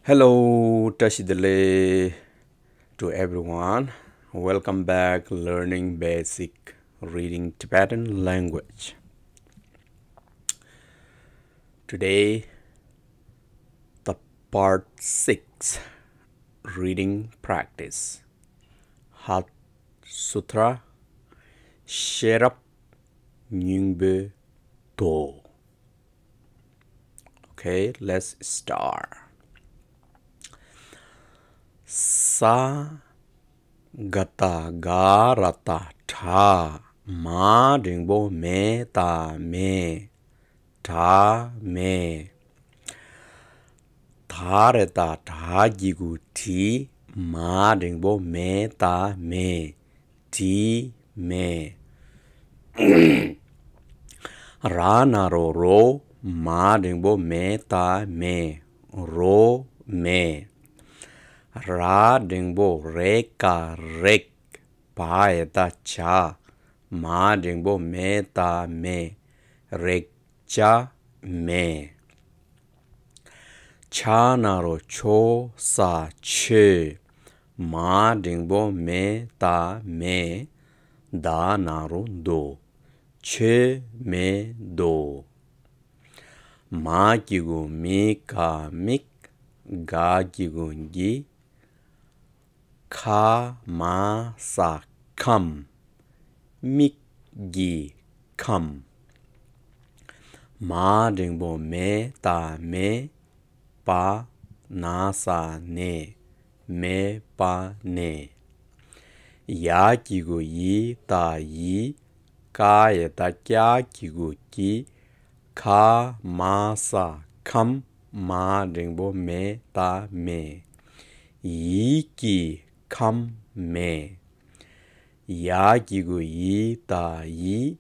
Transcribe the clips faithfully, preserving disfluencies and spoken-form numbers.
Hello, བཀྲ་ཤིས་བདེ་ལེགས to everyone. Welcome back learning basic reading Tibetan language. Today, the part six reading practice. Hat Sutra, ཤེས་རབ་སྙིང་པོའི་མདོ། Okay, let's start. ས། ག་ད་ག་ར་ད་གྲ། མ་འགྲེང་བུ་མེ་ད་མེ། གྲ་མེ། ད་རེ་ད་དྲ་གི་གུ་དྲི། མ་འགྲེང་བུ་མེ་ད་མེ། དྲི་མེ། ར་ན་རོ་རོ། མ་འགྲེང་བུ་མེ་ད་མེ། རོ་མེ། ར་འགྲེང་བུ་རེ་ཀ་རེག། བ་ཡ་ད་བྱ། མ་འགྲེང་བུ་མེ་ད་མེ། རེག་བྱ་མེ། ཆ་ན་རོ་ཆོ་ས་ཆོས། མ་འགྲེང་བུ་མེ་ད་མེ། ད་ན་རོ་དོ། ཆོས་མེད་དོ། མ་གི་གུ་མི་ག་མིག། ག་གི་གུ་གི། ཁ་མ་ས་ཁམས། མིག་གི་ཁམས། མ་འགྲེང་བུ་མེ་ད་མེ། པ་ན་ས་ནེ། མེ་པ་ནེ། ཡ་གི་གུ་ཡི་ད་ཡི། ཀ་ཡ་ད་ཀྱ་གི་གུ་ཀྱི། ཁ་མ་ས་ཁམས། མ་འགྲེང་བུ་མེ་ད་མེ། ཡིད་ཀྱི་ཁམས་མེ། ཡ་གི་གུ་ཡི་ད་ཡི།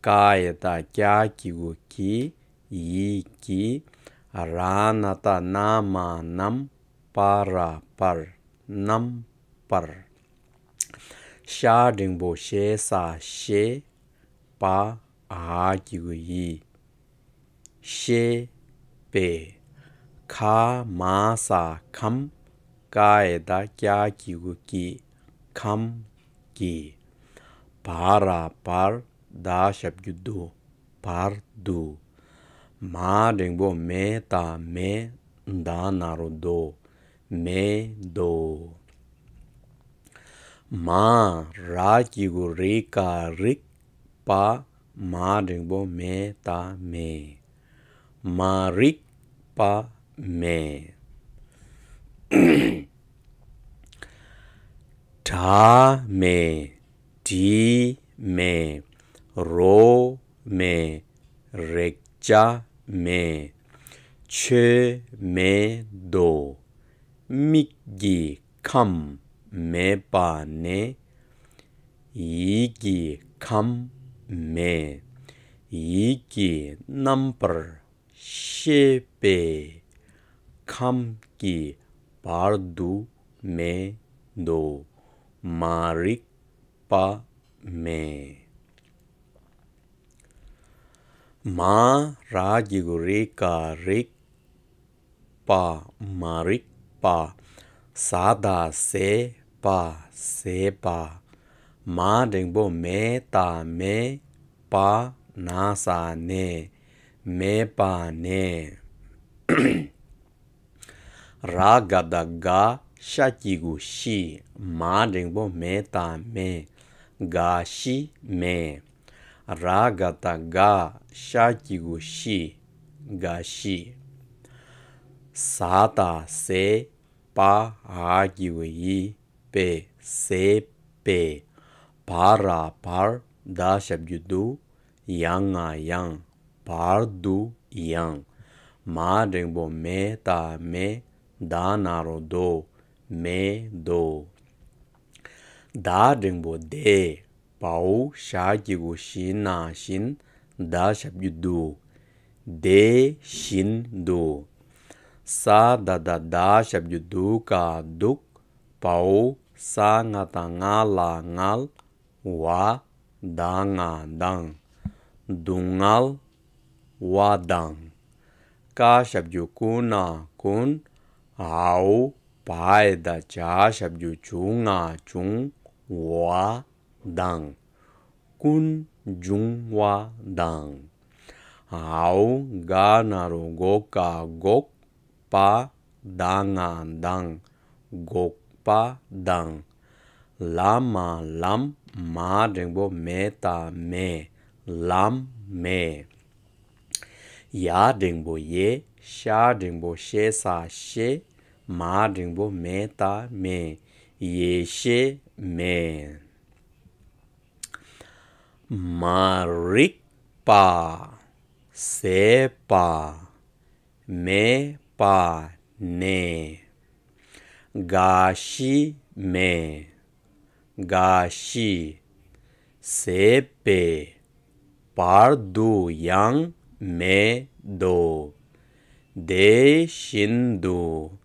ཀ་ཡ་ད་ཀྱ་གི་གུ་ཀྱི། ཡིད་ཀྱི། ར་ན་ད་ན་མ་ནམ། པ་ར་པར། རྣམ་པར། ཤ་འགྲེང་བུ་ཤེ་ས་ཤེས། པ་འ་གི་གུ་འི། ཤེས་པས། ཁ་མ་ས་ཁམས། ཀ་ཡ་ད་ཀྱ་གི་གུ་ཀྱི། ཁམས་ཀྱི། བ་ར་བར། ད་ཞབས་ཀྱུ་དུ། བར་དུ། མ་འགྲེང་བུ་མེ་ད་མེ། ད་ན་རོ་དོ། མེ་དོ། མ་ར་གི་གུ་རི་ཀ་རིག། པ། མ་འགྲེང་བུ་མེ་ད་མེ། མ་རིག་པ་མེ། གྲ་མེ། དྲི་མེ། རོ་མེ། རེག་བྱ་མེ། ཆོས་མེད་དོ། མིག་གི་ཁམས་མེད་པ་ནས། ཡིད་ཀྱི་ཁམས་མེད། ཡིད་ཀྱི་རྣམ་པར་ཤེས་པས། ཁམས་ཀྱི་བར་དུ་མེད་དོ། མ་རིག་པ་མེད། མ་ར་གི་གུ་རི་ཀ་རིག། པ། མ་རིག་པ། ཟ་ད་ཟས། པ། ཟས་པ། མ་འགྲེང་བུ་མེ་ད་མེ། པ། ན་ས་ནེ། མེད་པ་ནས། ར་ག་ད་ག་ཤ་གི་གུ་ཤི། མ་འགྲེང་བུ་མེ་ད་མེ། ག་ཤི་མེ། ར་ག་ད་ག་ཤ་གི་གུ་ཤི། ག་ཤི། ཟ་ད་ཟས། པ་འ་གི་གུ་འི། པས། ཟས་པས། བ་ར་བར། ད་ཞབས་ཀྱུ་དུ། ཡ་ང་ཡང་། བར་དུ་ཡང་། མ་འགྲེང་བུ་མེ་ད་མེ། ད་ན་རོ་དོ། མེད་དོ། ད་འགྲེང་བུ་དེ། བའོ་ཞ་གི་གུ་ཞི་ན་བཞིན། ད་ཞབས་ཀྱུ་དུ། དེ་བཞིན་དུ། ས་ད་ད་ད་ཞབས་ཀྱུ་དུ་ག་འདུག། བའོ་ས་ང་ད་ང་ལ་ངལ། བ་ད་ང་དང་། སྡུག་བསྔལ་བ་དང་། ཀ་ཞབས་ཀྱུ་ཀུ་ན་ཀུན། འའོ་བ་ཡ་བཏགས་བྱ་ཞབས་ཀྱུ་བྱུ་ང་བྱུང་བ་དང་། ཀུན་འབྱུང་བ་དང་། འའོ་ག་ན་རོ་གོ་ག་འགོག་པ། ད་ང་དང་། འགོག་པ་དང་། ལ་མ་ལམ། མ་འགྲེང་བུ་མེ་ད་མེ། ལམ་མེ། ཡ་འགྲེང་བུ་ཡེ། ཤ་འགྲེང་བུ་ཤེ་ས་ཤེ། མ་འགྲེང་བུ་མེ་ད་མེ། ཡེ་ཤེས་མེ། མ་རིག་པ། ཟད་པ། མེད་པ་ནས། རྒ་ཤི་མེད། རྒ་ཤི། ཟད་པའི་བར་དུ་ཡང་མེད་དོ། དེ་བཞིན་དུ།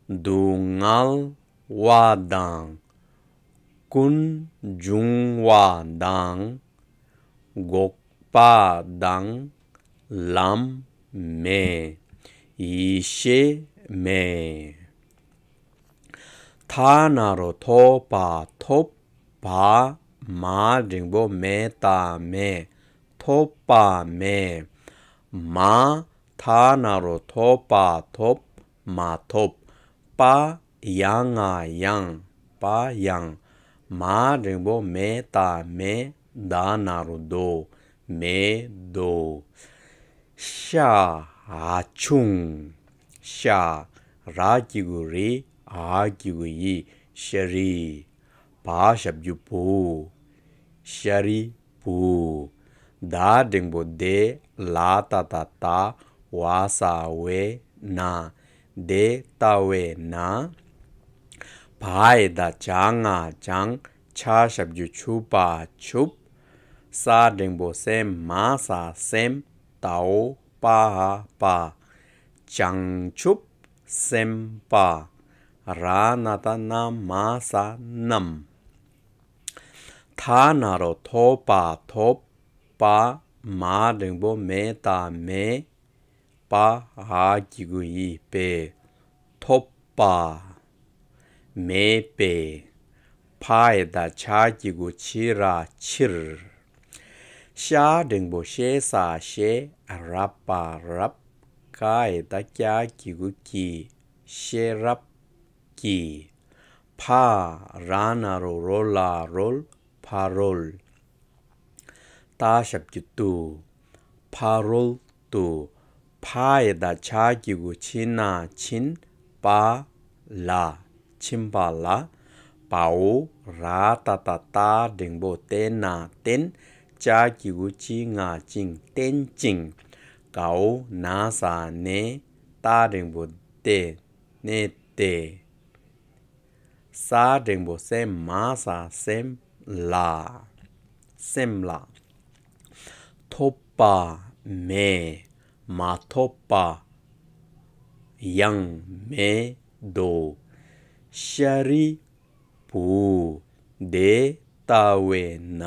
སྡུག་བསྔལ་བ་དང་། ཀུན་འབྱུང་བ་དང་། འགོག་པ་དང་། ལམ་མེ། ཡེ་ཤེས་མེ། ཐ་ན་རོ་ཐོ་པ་ཐོབ། བ། མ་འགྲེང་བུ་མེ་ད་མེ། ཐོབ་པ་མེ། མ། ཐ་ན་རོ་ཐོ་པ་ཐོབ། མ་ཐོབ། པ། ཡ་ང་ཡང་། པ་ཡང་། མ་འགྲེང་བུ་མེ་ད་མེ། ད་ན་རོ་དོ། མེད་དོ། ཤ། འ་ཆུང་། ཤ། ར་གི་གུ་རི། འ་གི་གུ་ཡི། ཤ་རི། བ་ཞབས་ཀྱུ་བུ། ཤ་རི་བུ། ད་འགྲེང་བུ་དེ། ལ་ཏ་བཏགས་ལྟ། བ་ས་བས། ན། དེ་ལྟ་བས་ན། བ་ཡ་བཏགས་བྱ་ང་བྱང་། ཆ་ཞབས་ཀྱུ་ཆུ་པ་ཆུབ། ས་འགྲེང་བུ་སེ་མ་ས་སེམས། ཏའོ་པ་འ་པ། བྱང་ཆུབ་སེམས་དཔའ། ར་ན་བཏགས་རྣ། མ་ས་རྣམས། ཐ་ན་རོ་ཐོ་པ་ཐོབ། པ། མ་འགྲེང་བུ་མེ་ད་མེ། པ། འ་གི་གུ་ཡི། པའི། ཐོབ་པ། མེད་པའི། ཕ་ཡ་བཏགས་ཕྱ་གི་གུ་ཕྱི་ར་ཕྱིར། ཤ་འགྲེང་བུ་ཤེ་ས་ཤེ། ར་པ་རབ། ཀ་ཡ་བཏགས་ཀྱ་གི་གུ་ཀྱི། ཤེས་རབ་ཀྱི། ཕ། ར་ན་རོ་རོ་ལ་རོལ། ཕ་རོལ། ཏ་ཞབས་ཀྱུ་ཏུ། ཕ་རོལ་ཏུ། ཕ་ཡ་བཏགས་ཕྱ་གི་གུ་ཕྱི་ན་ཕྱིན། པ་ལ། ཕྱིན་པ་ལ། བའོ། ར་ཏ་བཏགས་རྟ་འགྲེང་བུ་བཏེ་ན་བརྟེན། ཅ་གི་གུ་ཅི་ང་ཅིང་། བརྟེན་ཅིང་། གའོ་ན་ས་ནས། ཏ་འགྲེང་བུ་ཏེ། གནས་ཏེ། ས་འགྲེང་བུ་སེ་མ་ས་སེམས་ལ། སེམས་ལ། ཐོབ་པ་མེད། མ་ཐོབ་པ་ཡང་མེད་དོ། ཤཱ་རིའི་བུ། དེ་ལྟ་བས་ན་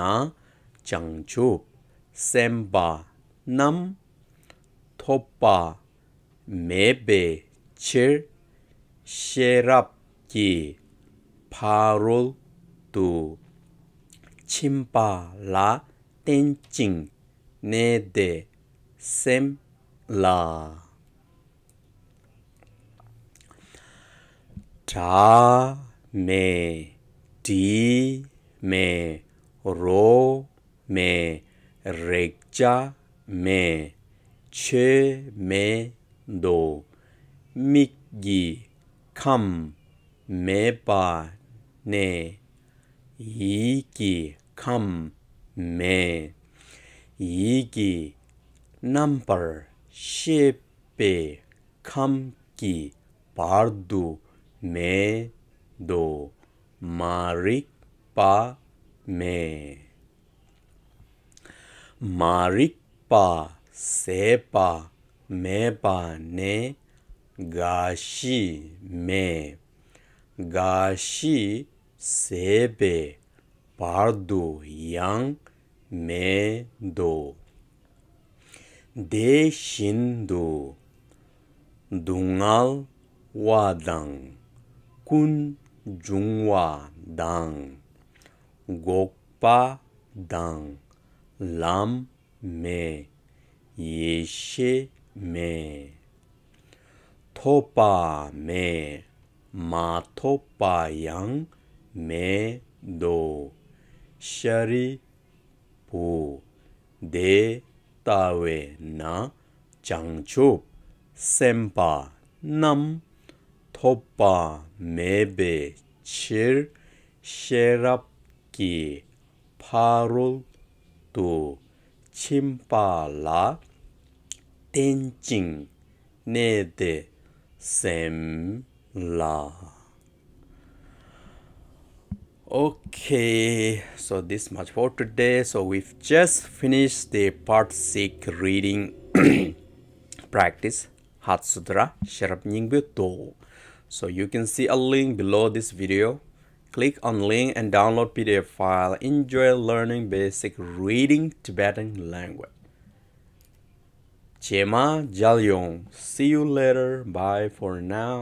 བྱང་ཆུབ་སེམས་དཔའ་རྣམས་ཐོབ་པ་མེད་པའི་ཕྱིར། ཤེས་རབ་ཀྱི་ཕ་རོལ་ཏུ་ཕྱིན་པ་ལ་བརྟེན་ཅིང་གནས་ཏེ་སེམས་ལ། སྒྲ་མེད། དྲི་མེད། རོ་མེད། རེག་བྱ་མེད། ཆོས་མེད་དོ། མིག་གི་ཁམས་མེད་པ་ནས་ཡིད་ཀྱི་ཁམས་མེད། ཡིད་ཀྱི་རྣམ་པར་ཤེས་པའི་ཁམས་ཀྱི་བར་དུ་མེད་དོ། མ་རིག་པ་མེད། མ་རིག་པ་ཟད་པ་མེད་པ་ནས་རྒ་ཤི་མེད། རྒ་ཤི་ཟད་པའི་བར་དུ་ཡང་མེད་དོ། དེ་བཞིན་དུ་སྡུག་བསྔལ་ བ་དང་། ཀུན་འབྱུང་བ་དང་། འགོག་པ་དང་། ལམ་མེད། ཡེ་ཤེས་མེད། ཐོབ་པ་མེད། མ་ཐོབ་པ་ཡང་མེད་དོ། ཤཱ་རིའི་བུ། དེ་ལྟ་བས་ན་བྱང་ཆུབ་སེམས་དཔའ་རྣམས་ཐོབ་པ་མེད་པའི་ཕྱིར། ཤེས་རབ་ཀྱི་ཕ་རོལ་ཏུ་ཕྱིན་པ་ལ་བརྟེན་ཅིང་གནས་ཏེ་སེམས་ལ། Okay, so this much for today. So we've just finished the part six reading practice, Heart Sutra, ཤེས་རབ་སྙིང་པོའི་མདོ། So you can see a link below this video. Click on link and download P D F file. Enjoy learning basic reading Tibetan language. རྗེས་མ་མཇལ་ཡོང་། See you later. Bye for now.